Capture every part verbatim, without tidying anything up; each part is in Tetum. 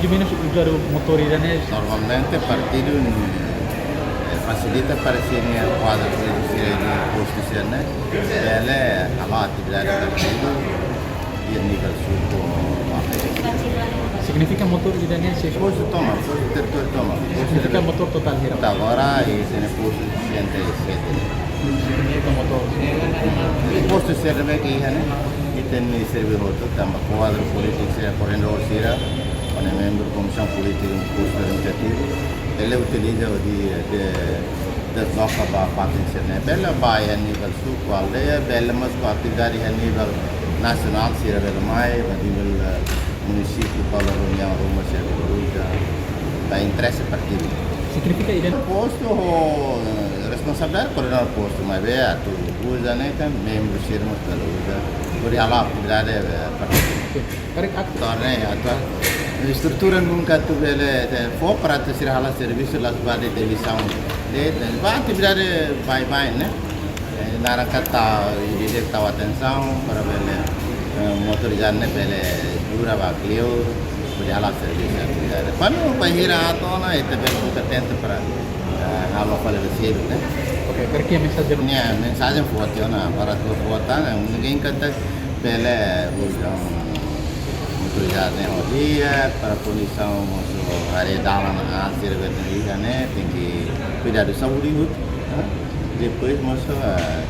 mais ou menus uza motór ida-ne'e? Normalmente partidu, eh, fasilita para sira-nia kuadru polítiku sira iha postu sira-ne'e bele halo atividade partidu iha nivel suku. Signifika motór ida-ne'e sei... Postu tomak, postu territóriu tomak. Signifika motór totál hira? Até agora, iha postu sessenta e sete. Signifika motór. Postu sira ne'ebé ke iha ne'e, ita-nia servisu hotu, tanba kuadru polítiku sira, koordenadór sira, ou membru komisaun polítika postu administrativu, bele utiliza hodi, eh, de, desloka ba fatin sira-ne'e. Bele ba iha nivel suku, aldeia, bele mós ba atividade iha nivel nasionál, sira bele mai, ba nivel, eh, munisípiu, ba reuniaun ruma sira bele uza, ba interese partidu. Signifika ida-ne'e? Postu, eh, responsabilidade koordenadór postu, maibé atu uza ne'e kan membru sira mós bele uza. Hodi halo atividade, eh, partidu. Karik atu... Torna atuál. Estrutura nunka atu bele, eh, fó para atu sira halo servisu la'ós ba de'it eleisaun. De'it, eh, ba atividade baibain ne'e. Eh, naran katak ida-idak tau atensaun para bele, eh, motorizadu ne'e bele dura ba kleur, hodi halo servisu atividade. Kuandu bainhira atu ona, ita bele buka tempu para, eh, halo fali ba sedu, ne'e. Oke, karik iha mensajen? Ne'e, mensajen forte ona, para atu forte, ne'e, ninguém kata bele, eh, uza motorizadu ne'e ho di'ak, para kondisaun mós haree dalan, ah, sira bele iha ne'e, tenke kuidadu saúde hotu, eh. Depois mós, eh,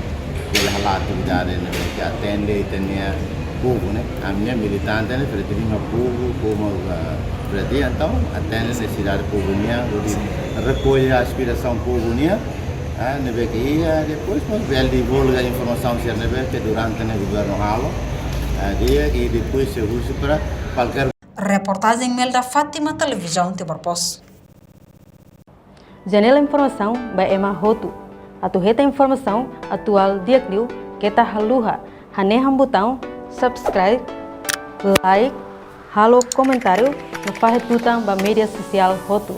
bele halo atividade ne'ebé ke atende ita-nia povu, ne'e. Ami-nia militante ne'e, Fretilin mak povu, povu mak, eh, Fretilin, entaun atende nesesidade povu nian, hodi rekolla aspirasaun povu nian, eh, ne'ebé ke iha, depois mós bele divulga informasaun sira ne'ebé ke durante ne'e governu halo, eh, di'ak, i depois sei husu para kualkér. Reportajen Melda Fátima, Televizaun Timor Post. Janela informasaun ba ema hotu. Atu hetan informasaun atuál di'ak liu, keta haluha hanehan butaun subscribe, like, halo komentáriu no fahe tutan ba média sosiál hotu.